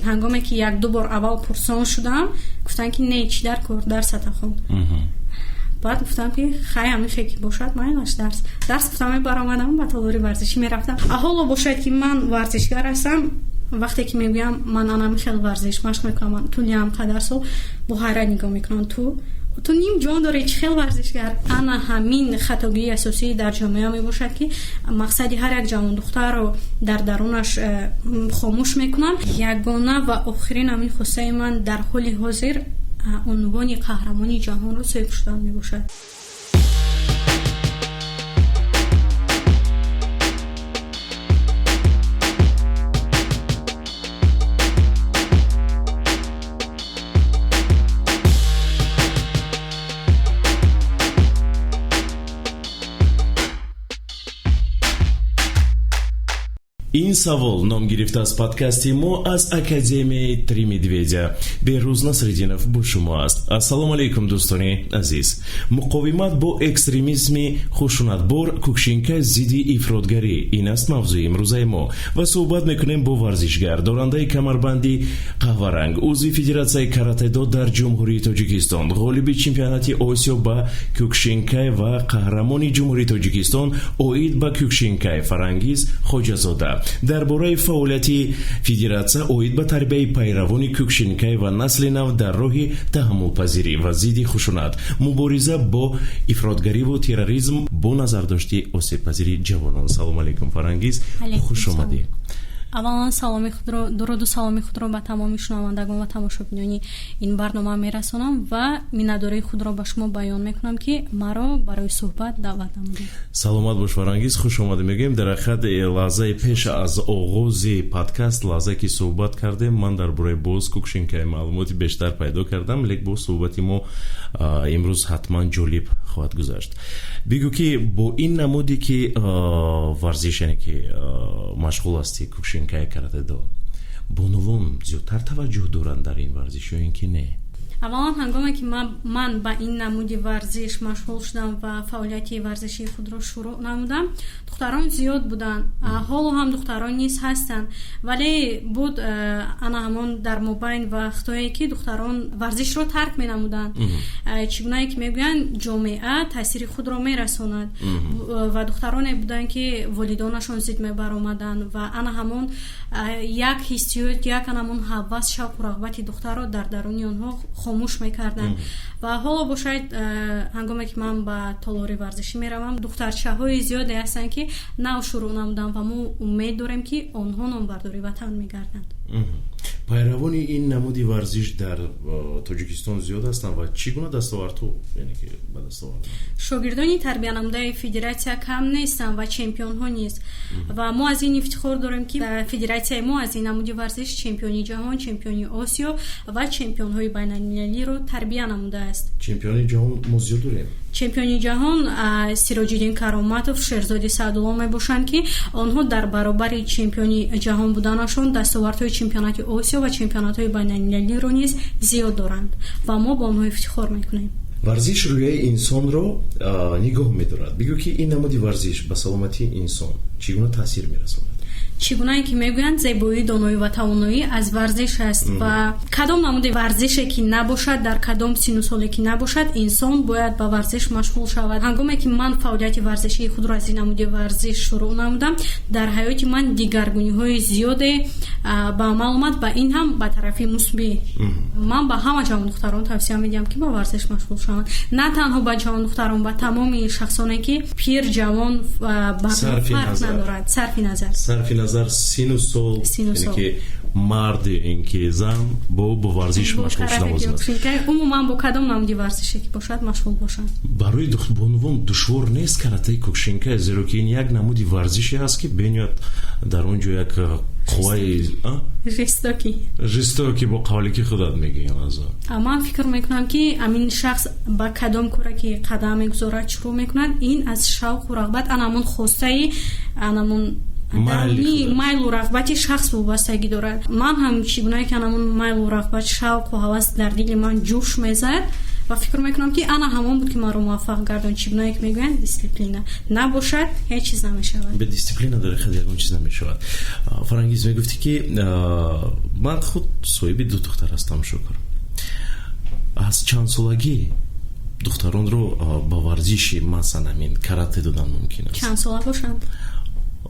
Ҳангоме ки як-ду бор аввал пурсон шудам, гуфтанд, ки не, чӣ дар кор, дарсата хон. Баъд гуфтам, ки хай, ҳамин ки бошад, майлаш, дарс гуфтам, мебаромадам, ба толори варзишӣ мерафтам. А ҳоло бошад, ки ман варзишгар ҳастам, вақте ки мегӯям, ман анами хел варзиш машқ мекунам, тӯли ҳам қадар сол, бо ҳайрат нигоҳ мекунам: Ту ним ҷон дорӣ, чӣ хел варзишгар?» Ана ҳамин хатогии асосӣ дар ҷомеа мебошад, ки мақсади ҳар як ҷавондухтарро дар дарунаш хомӯш мекунанд. Ягона ва охирин ҳамин хостаи ман дар ҳоли ҳозир унвони қаҳрамони ҷаҳонро соҳиб шудан мебошад. Ин савол ном гирифта аз подкасти мо аз Академияи «Три медведя». Беҳрӯз Насриддинов бо шумо аст. Ассалому алайкум, дӯстони азиз. Муқовимат бо экстремизми хушунатбор, кӯкшинкай зидди ифротгарӣ — ин аст мавзӯи имрӯзаи мо ва суҳбат мекунем бо варзишгар, дорандаи камарбанди қаҳваранг, узви Федератсияи каратэдо дар Ҷумҳурии Тоҷикистон, ғолиби чемпионати Осиё ба кӯкшинкай ва қаҳрамони Ҷумҳурии Тоҷикистон оид ба кӯкшинкай Фарангиз Хоҷазода дар бораи фаъолияти федератсия оид ба тарбияи пайравони кӯкшинкай ва насли нав дар роҳи таҳаммулпазирӣ ва зидди хушунат, мубориза бо ифротгариву терроризм бо назардошти осебпазирии ҷавонон. Салому алайкум, Фарангиз, хуш омадӣ. Аввалан, саломи худро, дуруду саломи худро ба тамоми шунавандагон ва тамошобинони ин барнома мерасонам ва миннатдории худро ба шумо баён мекунам, ки маро барои суҳбат даъват намудед. Саломат бош, Фарангиз, хуш омадӣ мегӯем. Дар ҳақиқат, лаҳзаи пеш аз оғози подкаст, лаҳзае ки суҳбат кардем, ман дар бораи боз кӯкшинкай маълумоти бештар пайдо кардам, лек боз суҳбати мо имрӯз ҳатман ҷолиб хоҳад гузашт. Бигӯ, ки бо ин намуде ки варзиш, яъне ки машғул ҳастӣ, кӯкшинкай, каратэдо, бонувон зиёдтар таваҷҷӯҳ доранд дар ин варзиш ё ин ки не? Аввалан, ҳангоме ки ман ба ин намуди варзиш машғул шудам ва фаъолияти варзишии худро шурӯъ намудам, духтарон зиёд буданд, ҳоло ҳам духтарон низ ҳастанд, вале буд ана ҳамон дар мобайн вақтҳое, ки духтарон варзишро тарк менамуданд. Чӣ гунае ки мегӯянд, ҷомеа таъсири худро мерасонад ва духтароне буданд, ки волидонашон зид мебаромаданд ва ана ҳамон як ҳиссиёт, як ана ҳамон ҳавас, шавқу рағбати духтарро дар даруни онҳо хомӯш мекарданд. Ва ҳоло бошад, ҳангоме ки ман ба толори варзишӣ меравам, духтарчаҳои зиёде ҳастанд, ки нав шурӯъ намуданд ва мо умед дорем, ки онҳо номбардори ватан мегарданд. Пайравони ин намуди варзиш дар Тоҷикистон зиёд ҳастанд ва чӣ гуна дастовардҳо, яъне ки ба даст оварданд? Шогирдони тарбиянамудаи федератсия кам нестанд ва чемпионҳо низ. Ва мо аз ин ифтихор дорем, ки дар федератсияи мо аз ин намуди варзиш чемпиони ҷаҳон, чемпиони Осиё ва чемпионҳои байналмилалиро тарбия намудааст. Чемпиони ҷаҳон мо зиёд дорем. Чемпиони ҷаҳон Сироҷиддин Кароматов, Шерзоди Саъдулло мебошанд, ки онҳо дар баробари чемпиони ҷаҳон буданашон дастовардҳои чемпионати Осиё ва чемпионатҳои байналмилалиро низ зиёд доранд ва мо ба онҳо ифтихор мекунем. Варзиш рӯяи инсонро нигоҳ медорад. Бигӯ, ки ин намуди варзиш ба саломатии инсон чӣ гуна таъсир мерасонад? Чӣ гунае ки мегӯянд, зебоӣ, доноӣ ва тавоноӣ аз варзиш аст ва кадом намуди варзише ки набошад, дар кадом сину соле ки набошад, инсон бояд ба варзиш машғул шавад. Ҳангоме ки ман фаъолияти варзишии худро аз ин намуди варзиш шурӯъ намудам, дар ҳаёти ман дигаргуниҳои зиёде ба амал омад ва ин ҳам ба тарафи мусбӣ. Ман ба ҳама ҷавондухтарон тавсия медиҳам, ки ба варзиш машғул шаванд, на танҳо ба ҷавондухтарон, ба тамоми шахсоне, ки пир, ҷавон фарқ надорад, сарфи назар. Сарфи назар сину сол, ки мард, ин ки зан, бо варзиш машғул шудан лозим аст. Умуман, бо кадом намуди варзише ки бошад, машғул бошанд. Барои бонувон душвор нест каратаи кӯкшинкай, зеро ки ин як намуди варзише аст, ки бениҳоят дар он ҷо як қувваи жестокий. Жестокий, бо қавле ки худат мегӯям аз Ман фикр мекунам, ки амин шахс ба кадом коре ки қадам мегузорад, шурӯъ мекунад, ин аз шавқу рағбат, анамон хостаи, анамон майлу рағбати шахс вобастагӣ дорад. Ман ҳам чӣ гунае ки анамон майлу рағбат, шавқу ҳавас дар дили ман ҷӯш мезад. Ва фикр мекунам, ки ана ҳамон буд, ки маро муваффақ гардон. Чӣ гунае ки мегӯянд, дисциплина набошад, ҳеҷ чиз намешавад. Бе дисциплина дар ҳақиқат ягон чиз намешавад. Фарангиз, мегуфтӣ, ки ман худ соҳиби ду духтар ҳастам, шукр. Аз чанд солагӣ духтаронро ба варзиши, масалан, ҳамин карате додан мумкин аст? Чанд сола бошанд?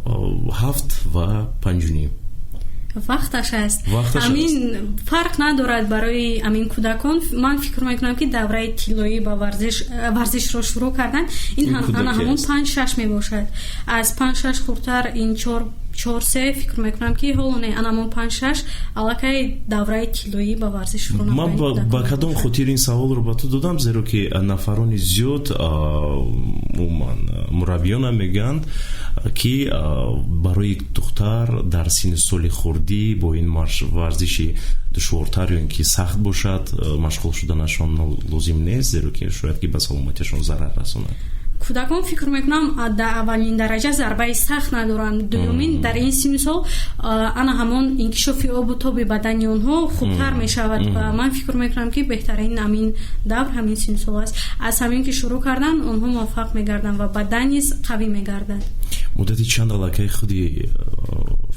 7 ва 5.5. Вақташ аст, амин фарқ надорад барои амин кӯдакон. Ман фикр мекунам, ки давраи тиллоӣ ба варзишро шурӯъ кардан ин ана ҳамон 5-6 мебошад. Аз 5-6 хурдтар, ин чор, чор, се, фикр мекунам, ки ҳоло не, ана ҳамон 5-6 аллакай давраи тиллоӣ ба варзиш шурӯъ. Ман ба кадом хотир ин саволро ба ту додам? Зеро ки нафарони зиёд, умуман мураббиёнам, мегӯянд, ки барои духтар дар синни соли хурдӣ бо ин варзиши душвортар ё ин ки сахт бошад, машғул шуданашон лозим нест, зеро ки шояд ки ба саломатиашон зарар расонад. Кӯдакон, фикр мекунам, дар аввалин дараҷа зарбаи сахт надоранд. Дуюмин, дар ин синну сол ана ҳамон инкишофи обу тоби бадани онҳо хубтар мешавад ва ман фикр мекунам, ки беҳтарин ҳамин давр ҳамин синну сол аст. Аз ҳамин ки шурӯъ кардан, онҳо муваффақ мегарданд ва бадан низ қавӣ мегардад. Муддати чанд аллакай худи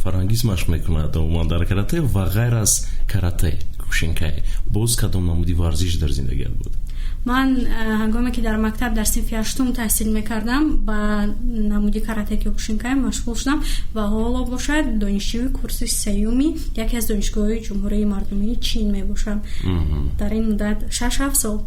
Фарангиз машқ мекунад умуман дар карате ва ғайр аз карате кушинкай боз кадом намуди варзиш дар зиндагият буд? Ман ҳангоме ки дар мактаб дар синфи ҳаштум таҳсил мекардам, ба намуди карате киокушинкай машғул шудам ва ҳоло бошад, донишҷӯи курси сеюми яке аз донишгоҳҳои Ҷумҳурии Мардумии Чин мебошам. Дар ин муддат 6-7 сол.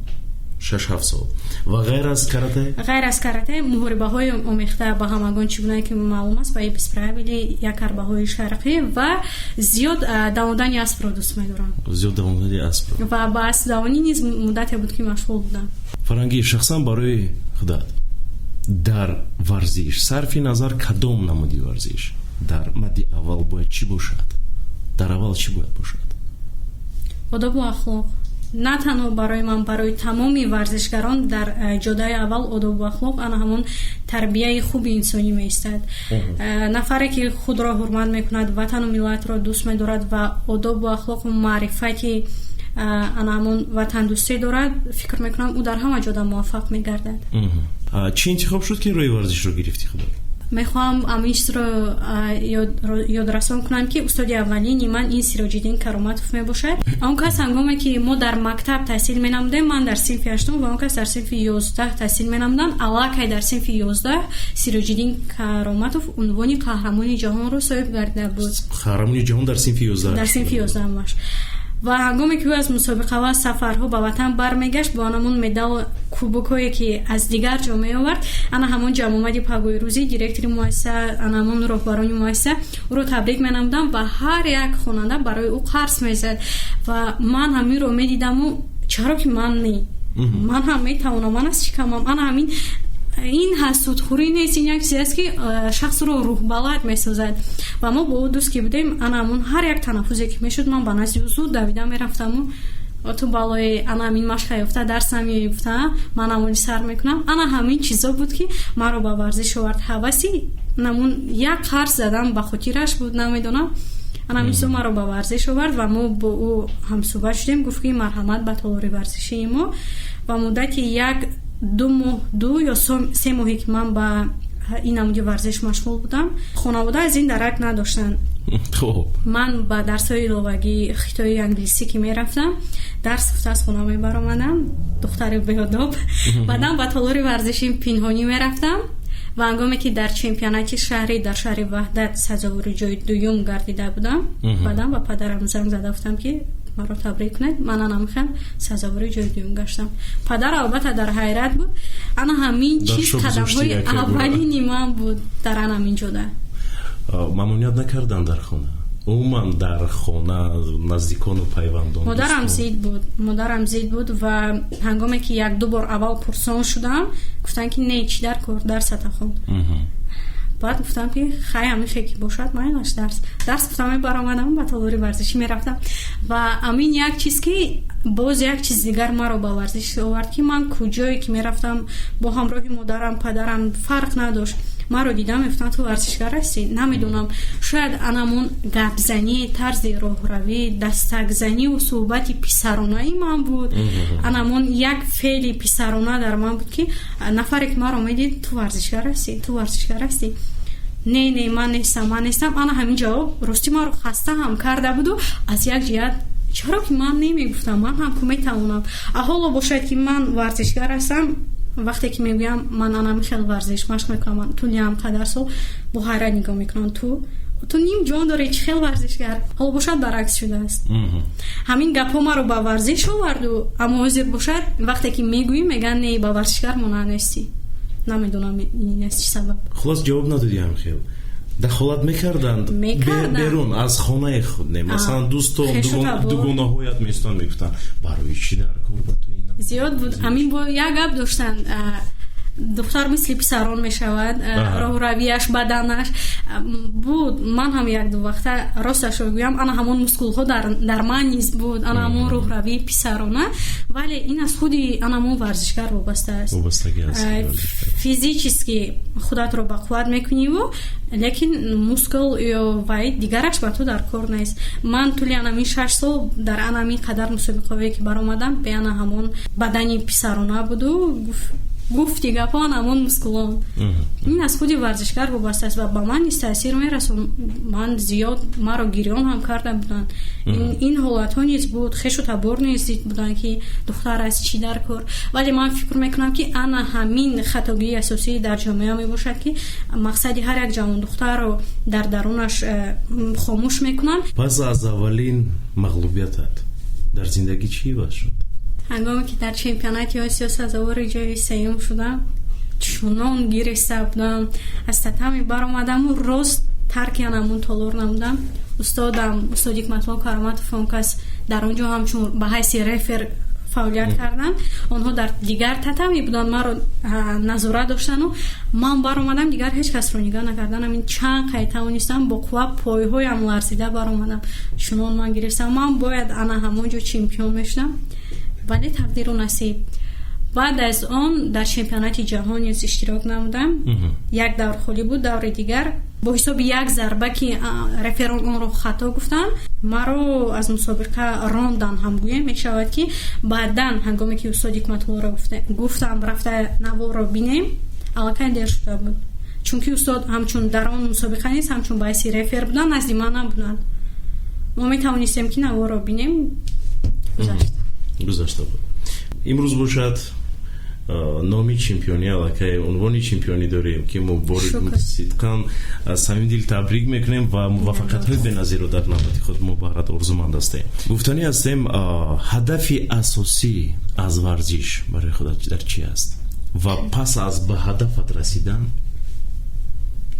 6-7 сол. Ва ғайр аз карате? Ғайр аз карате, муҳорибаҳои омехта, ба ҳамагон чӣ гунае ки маълум аст, бои без правил, як ҳарбаҳои шарқӣ ва зиёд давондани аспро дӯст медорам. Зиёд давондани аспро. Ва ба аспдавонӣ низ муддате буд, ки машғул будам. Фарангиз, шахсан барои худат дар варзиш, сарфи назар кадом намуди варзиш, дар мадди аввал бояд чӣ бошад? Дар аввал чӣ бояд бошад? Одобу ахлоқ. На танҳо барои ман, барои тамоми варзишгарон дар ҷодаи аввал одобу ахлоқ, ана ҳамон тарбияи хуби инсонӣ меистад. Нафаре ки худро ҳурмат мекунад, ватану миллатро дӯст медорад ва одобу ахлоқу маърифати ана ҳамон ватандӯстӣ дорад, фикр мекунам, ӯ дар ҳама ҷода муваффақ мегардад. Чӣ интихоб шуд, ки роҳи варзишро гирифтӣ худат? Мехоҳам ҳамин чизро ёдрасон кунам, ки устоди аввалини ман ин Сироҷиддин Кароматов мебошад. Он кас ҳангоме ки мо дар мактаб таҳсил менамудем, ман дар синфи ҳаштум ва он кас дар синфи 11 таҳсил менамуданд, аллакай дар синфи 11 Сироҷиддин Кароматов унвони қаҳрамони ҷаҳонро соҳиб гардида буд. Қаҳрамони ҷаҳон дар синфи 11? Дар синфи 11-аш. Ва ҳангоме ки ӯ аз мусобиқа ва сафарҳо ба ватан бармегашт, бо ҳамон медалу кубокҳое ки аз дигар ҷо меовард, ана ҳамон ҷамъомади пагоҳирӯзӣ директори муассиса, ана ҳамон роҳбарони муассиса ӯро табрик менамуданд ва ҳар як хонанда барои ӯ қарс мезад. Ва ман ҳаминро медидаму чаро ки ман не, ман ҳам метавонам, ман аз чӣ камам? Ана ҳамин, ин ҳасудхӯрӣ нест, ин як чиз аст, ки шахсро рӯҳбаланд месозад. Ва мо бо ӯ дӯст ки будем, ана ҳамон ҳар як танаффузе ки мешуд, ман ба назди ӯ зуд давида мерафтаму: «Ту балои ана ҳамин машқа ёфта дарс намеёӣ», гуфта, «ман амоли сар мекунам». Ана ҳамин чизо буд, ки маро ба варзиш овард. Ҳаваси намун як қарс задан ба хотираш буд, намедонам, ана ҳамин чизо маро ба варзиш овард. Ва мо бо ӯ ҳамсӯҳбат шудем, гуфт, ки марҳамат ба толори варзишии мо. Ва муддати як ду моҳ, 2 ё 3 моҳе ки ман ба ин намуди варзиш машғул будам, хонавода аз ин дарак надоштанд. Ман ба дарсҳои иловагии хитои англисӣ ки мерафтам, дарс гуфта аз хона мебаромадам, духтари беодоб, баъдан ба толори варзишӣ пинҳонӣ мерафтам. Ва ҳангоме ки дар чемпионати шаҳрӣ дар шаҳри Ваҳдат сазовори ҷои дуюм гардида будам, баъдан ба падарам занг зада гуфтам, ки маро табрик кунед, ман ана мехоҳам, сазовори ҷои дуюм гаштам. Падар албатта дар ҳайрат буд. Ана ҳамин чиз қадамҳои аввалини ман буд дар ана ҳамин ҷода. Мамнуният накарданд дар хона, умуман дар хона наздикону пайвандон? Модарам зид буд, модарам зид буд. Ва ҳангоме ки як ду бор аввал пурсон шудам, гуфтанд, ки не, чӣ дар кор, дарсата хон. Баъд гуфтам, ки хай, ҳамин хе ки бошад, майлаш, дарс гуфтам, мебаромадам, ба толори варзишӣ мерафтам. Ва амин як чиз, ки боз як чиз дигар маро ба варзиш овард, ки ман куҷое ки мерафтам бо ҳамроҳи модарам, падарам, фарқ надошт. Маро дида мегуфтанд: «Ту варзишгар ҳастӣ?» Намедонам, шояд анамон гапзанӣ, тарзи роҳравӣ, дастакзаниву суҳбати писаронаи ман буд. Анамон як феъли писарона дар ман буд, ки нафаре ки маро медид: «Ту варзишгар ҳастӣ? Ту варзишгар ҳастӣ?» «Не, не, ман нестам, ман нестам». Ана ҳамин ҷавоб ростӣ маро хаста ҳам карда буду аз як ҷиҳат чаро ки ман намегуфтам, ман ҳам ку метавонам. А ҳоло бошад, ки ман варзишгар ҳастам, вақте ки мегӯям, ман анами хел варзиш машқ мекунам тӯли ҳам қадар сол, бо ҳайрат нигоҳ мекунам: Ту ним ҷон дорӣ, чӣ хел варзишгар?» Ҳоло бошад, баръакс шудааст. Ҳамин гапҳо маро ба варзиш оварду, аммо ҳозир бошад, вақте ки мегӯӣ, мегӯянд: «Не, ба варзишгар монанд нестӣ». Намедонам, ин аз чӣ сабаб. Хулос, ҷавоб надодӣ. Ҳам хел дахолат мекарданд берун аз хонаи худ? Не, масалан, дӯстон, дугонаҳоят местон, мегуфтанд: «Барои чӣ дар кор ба ту ин?» Зиёд буд. Ҳамин бо як гап доштанд: духтар мисли писарон мешавад, роҳравияш, баданаш буд. Ман ҳам якду вақта, росташро гӯям, ана ҳамон мускулҳо дар ман низ буд, ана ҳамон роҳравии писарона. Вале ин аз худи ана ҳамон варзишгар вобаста аст. Физически худатро бақувват мекуниву, лекин мускул ё вай дигараш ба ту дар кор нест. Ман тӯли анамин 6 сол дар анамин қадар мусобиқаҳое ки баромадам, бе ана ҳамон бадани писарона буду, гуфти гапон, ҳамон мускулон. Ин аз худи варзишгар вобаста аст ва ба ман низ таъсир мерасон. Ман зиёд маро гирён ҳам карда буданд, ин ҳолатҳо низ буд, хешу табор низ зид буданд, ки духтар аст, чӣ дар кор. Вале ман фикр мекунам, ки ана ҳамин хатогии асосӣ дар ҷомеа мебошад, ки мақсади ҳар як ҷавондухтарро дар дарунаш хомӯш мекунанд. Пас аз аввалин мағлубиятат дар зиндагӣ чӣ иваз шуд? Ҳангоме ки дар чемпионати Осиё сазовори ҷои сеюм шудам, чунон гиреста будам. Аз татами баромадаму рост тарки анамун толор намудам. Устодам, устод Ҳикматулло Кароматов, он кас дар он ҷо ҳамчун ба ҳайси рефер фаъолият карданд. Онҳо дар дигар татами буданд, маро назора доштану ман баромадам, дигар ҳеҷ касро нигоҳ накардан, ҳамин чанд қай тавонистам, бо қувва пойҳоям ларзида баромадам. Чунон ман гирифтам, ман бояд ана ҳамон ҷо чемпион мешудам, вале тақдиру насиб. Баъд аз он дар чемпионати ҷаҳон низ иштирок намудам. Як давр холӣ буд, даври дигар бо ҳисоби як зарба, ки реферон онро хато гуфтанд, маро аз мусобиқа рондан ҳам гӯем мешавад, ки баъдан ҳангоме ки устод Ҳикматуллоро гуфтам, рафта наворро бинем, аллакай дер шуда буд, чунки устод ҳамчун дар он мусобиқа низ ҳамчун ба ҳайси рефер буданд, назди ман набуданд. Мо метавонистем, ки наворро бинем. Гузашта. Гузашта буд. Имрӯз бошад, номи чемпионӣ, аллакай унвони чемпионӣ дорем, ки мо бори сидқан аз самими дил табрик мекунем ва муваффақиятҳои беназирро дар навбати худ мо барат орзуманд ҳастем. Гуфтанӣ ҳастем, ҳадафи асосӣ аз варзиш барои худат дар чӣ аст ва пас аз ба ҳадафат расидан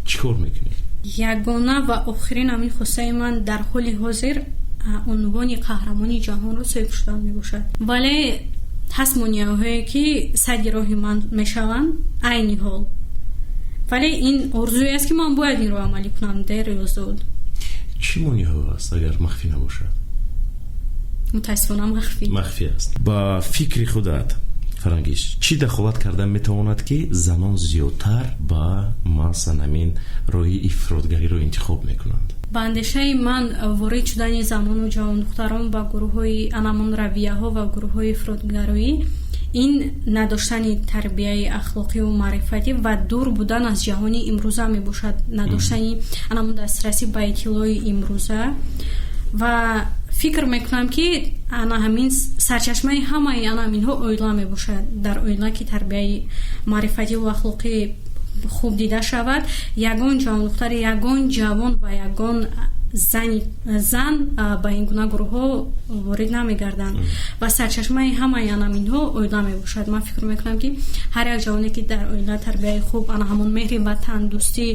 чӣ кор мекунӣ? Ягона ва охирин ҳамин хостаи ман дар ҳоли ҳозир унвони қаҳрамони ҷаҳонро соҳиб шудан мебошад. Вале ҳаст монеаҳое, ки сади роҳи ман мешаванд айни ҳол, вале ин орзуе аст, ки ман бояд инро амалӣ кунам, дер ё зуд. Чӣ монеаҳо аст, агар махфӣ набошад? Мутаассифона, махфӣ. Махфӣ аст. Ба фикри худат, Фарангиз, чӣ дахолат карда метавонад, ки занон зиёдтар ба масалан ҳамин роҳи ифротгариро интихоб мекунанд? Ба андешаи ман, ворид шудани занону ҷавондухтарон ба гурӯҳҳои анамон равияҳо ва гурӯҳҳои ифротгароӣ ин надоштани тарбияи ахлоқиву маърифатӣ ва дур будан аз ҷаҳони имрӯза мебошад, надоштани анамон дастрасӣ ба иттилои имрӯза. Ва фикр мекунам, ки ана ҳамин сарчашмаи ҳамаи ана ҳаминҳо оила мебошад. Дар оила ки тарбияи маърифативу ахлоқӣ хуб дида шавад, ягон ҷавондухтари, ягон ҷавон ва ягон зан ба ин гуна гурӯҳҳо ворид намегарданд ва сарчашмаи ҳамаи анаминҳо оила мебошад. Ман фикр мекунам, ки ҳар як ҷавоне, ки дар оила тарбияи хуб, ана ҳамон меҳри ватандӯстӣ,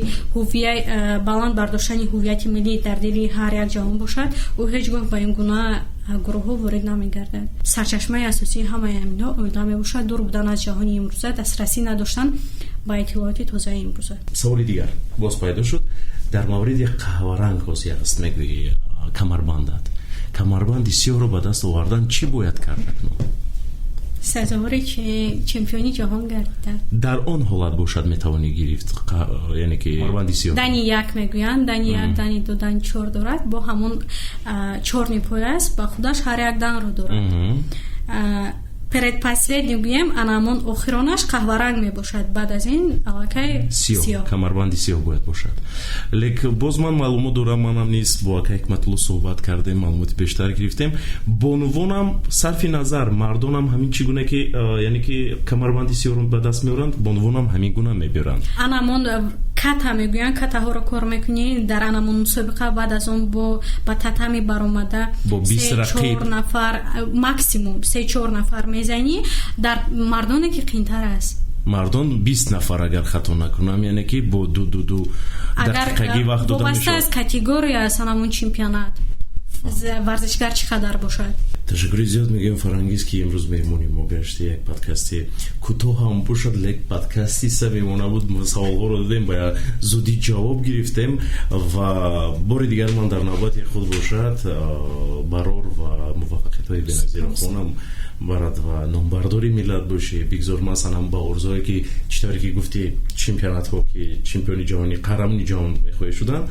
баланд бардоштани ҳуввияти миллӣ дар дили ҳар як ҷавон бошад, ӯ ҳеҷ гоҳ ба ин гуна гурӯҳҳо ворид намегардад. Сарчашмаи асосии ҳамаи ҳаминҳо оила мебошад, дур будан аз ҷаҳони имрӯза, дастрасӣ надоштан ба иттилооти тозаи имрӯза. Саволи дигар боз пайдо шуд дар мавриди қаҳваранг. Ҳозир аст, мегӯӣ, камарбандат, камарбанди сиёҳро ба даст овардан чӣ бояд кард акнун? Сазовори чемпиони ҷаҳон гардидам. Дар он ҳолат бошад, метавонӣ гирифт, яъне ки камарбанди сиёҳ? Дани як мегӯянд, дани як, дани ду, дани чор дорад. Бо ҳамон чёрный пояс ба худаш ҳар як данро дорад. Предпоследний гӯем, ана ҳамон охиронаш қаҳваранг мебошад, баъд аз ин аллакай сиёҳ, камарбанди сиёҳ бояд бошад. Лек боз ман маълумот дорам, манам низ бо акай Ҳикматулло суҳбат кардем, маълумоти бештар гирифтем. Бонувонам, сарфи назар мардонам ҳамин чӣ гуна ки, яъне ки камарбанди сиёҳро ба даст меоранд, бонувонам ҳамин гуна мебиёранд. Ана ҳамон ката мегӯянд, катаҳоро кор мекунӣ дар анамон мусобиқа. Баъд аз он бо ба татами баромада се чор нафар, максимум се чор нафар мезанӣ. Дар мардоне ки қиинтар аст. Мардон 20 нафар, агар хато накунам, яъне ки бо ду ду ду дақиқагӣ вақт дода. Вобаста аз категория аст анамон чемпионат, варзишгар чӣ қадар бошад. Ташаккури зиёд мегӯем, Фарангиз, ки имрӯз меҳмони мо гашти. Як подкасти кӯтоҳ ҳам бошад, лек подкасти самимона буд. Саволҳоро додем, ба зудӣ ҷавоб гирифтем ва бори дигар ман дар навбати худ бошад, барор ва муваффақиятҳои беназирро хонам барад ва номбардори миллат бошӣ. Бигзор масалан ба орзуое ки, чӣ тавре ки гуфтӣ, чемпионатҳо, ки чемпиони ҷаҳонӣ, қаҳрамони ҷаҳон мехоҳӣ шудан,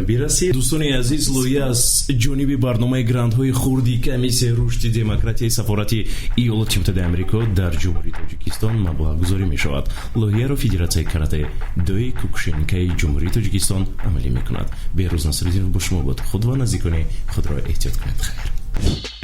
бирасӣ. Дӯстони азиз, лоиҳа аз ҷониби барномаи грантҳои хурди Комиссияи рушди демократияи Сафорати Иёлоти Муттаҳидаи Амрико дар Ҷумҳурии Тоҷикистон маблағгузорӣ мешавад. Лоиҳаро Федератсияи карате дои кӯкушинкаи Ҷумҳурии Тоҷикистон амалӣ мекунад. Беҳрӯз Насриддинов бо шумо буд. Худ ва наздикони худро эҳтиёт кунед. Хайр.